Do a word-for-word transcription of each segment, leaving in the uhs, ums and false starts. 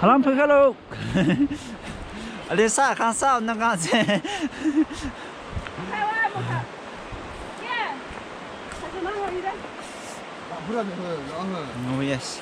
Halam phui khalo. Aliu sa khang sa na khang se. Oh, yes.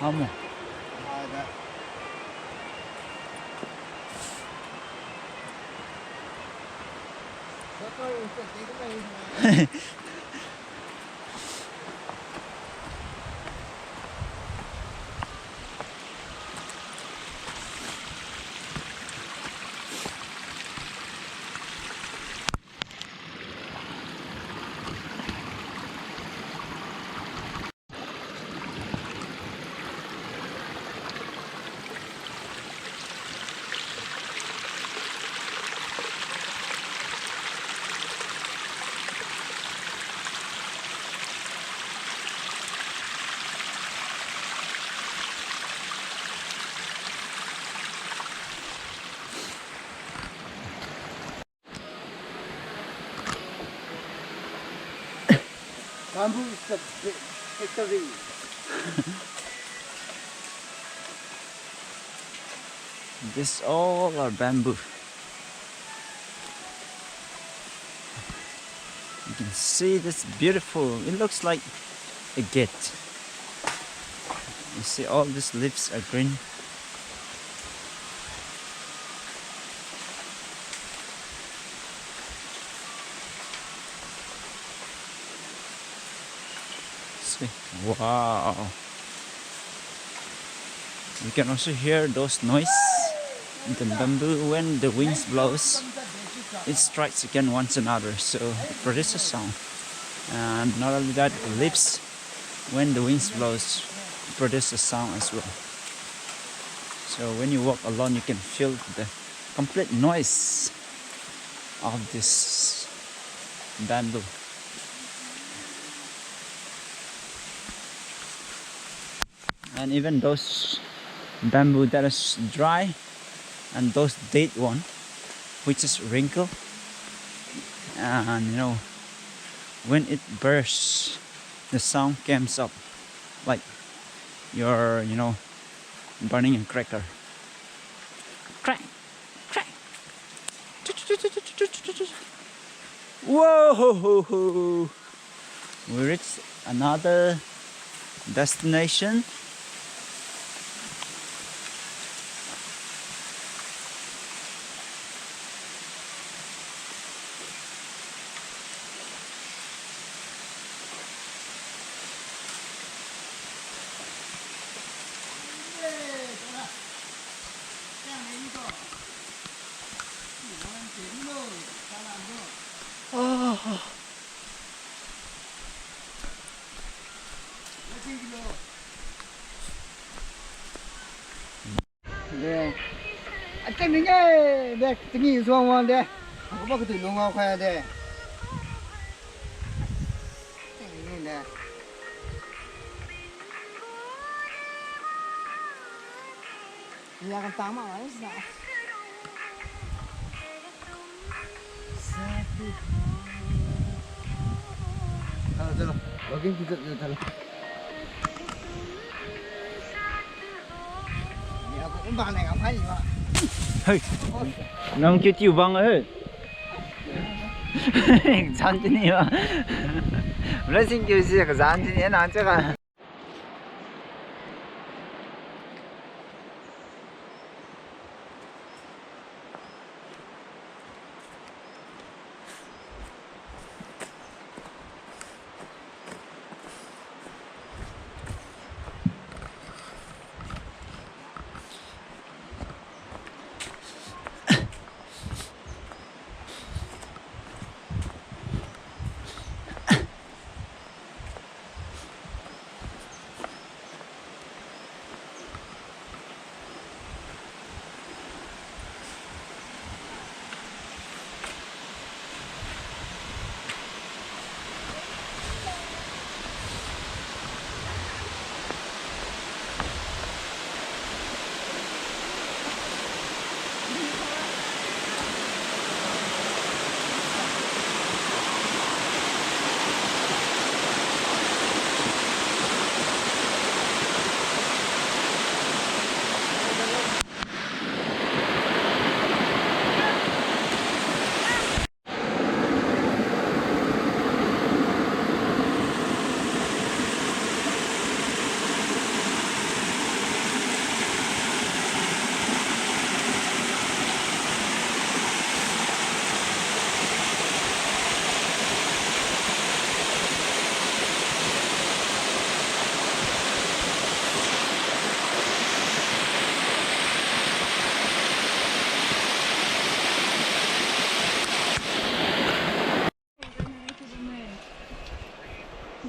Amo. Bamboo is the vi-, victory. This all are bamboo. You can see this beautiful, it looks like a gate. You see all these leaves are green. See, wow. You can also hear those noise. The bamboo, when the winds blows, it strikes again once another, so it produces sound. And not only that, the leaves, when the winds blows, produces sound as well. So when you walk alone, you can feel the complete noise of this bamboo. And even those bamboo that is dry and those dead one, which is wrinkled, and, you know, when it bursts, the sound comes up like you're, you know, burning a cracker. Crack, crack. Whoa! We reach another destination. De. Acheng ni nge, de, chingi suang wang de. Aku ba katu nung ngao khai de. Acheng ni nge de. Ni ya kan tang ma lai sa. Hello, hello. Logging to the, hello. Hey. Nang kiu tiu bang, hey. Zan tini ba. Blessing kiu si ka zan tini nang chaka.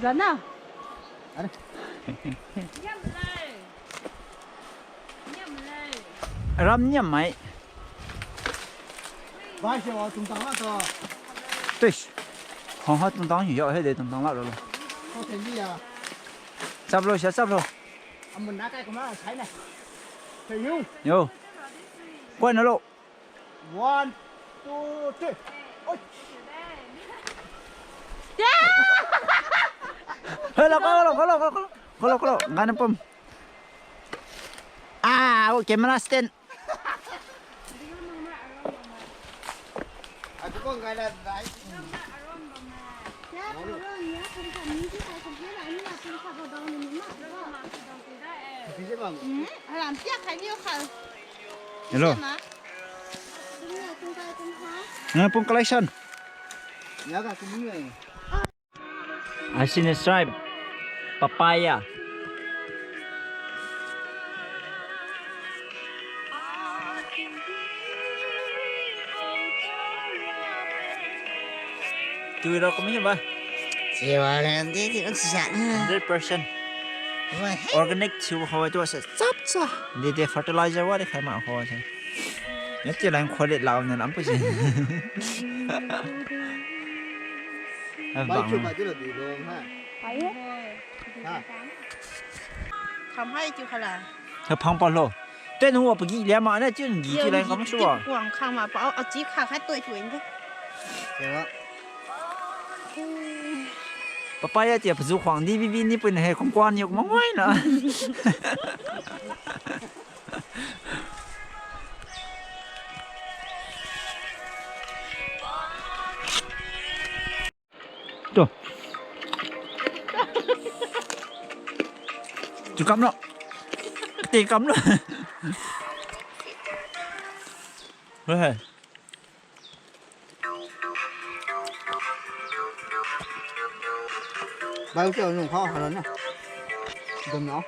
Dana. Ram niam mai. Bai se wa tungtang la to. Tis. Hong ha tungtang yo he de tungtang la lo. Ko se ni ya. Chap lo, sia chap lo. Amun na kai ko ma sai na. Se yu. Yo. Koi na lo. One, two, three. Oi. Hello, hello, hello, hello, hello, hello, ngana pum. Ah, oh, camera stand. Aduh, kau ngana dai. Hello. Ngana pum collection. I seen a stripe. Papaya. Tui ra kami ba? Siwa kan di di kan sisa. Hundred percent. Wah, hey. Organic siwa hawa tu asa chap cha. Di di fertilizer wa di khai ma hawa sa. Nya ti lang khole lau na lam pu si. Hai bang. Bai chu bai chu la di lo ha. Bai ye. Ha. Kham hai tiu khala. Kha phang pa lo. Te nu wa pagi lia ma na tiu ngi tiu lai kam su wa. Kuang khang ma pa, a chi kha khai toi toi nge. Tia. Papaya tia paju khang di bibi ni pun he kong kwan yok ma ngoi na. To. Chu kamlo. Kate kamlo. Wah. Bai, u nung khao halo na. Dum no.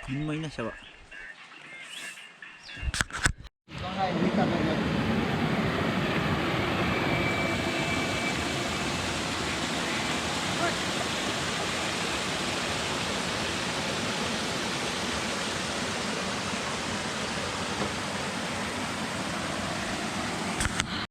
Min mai na sa ba.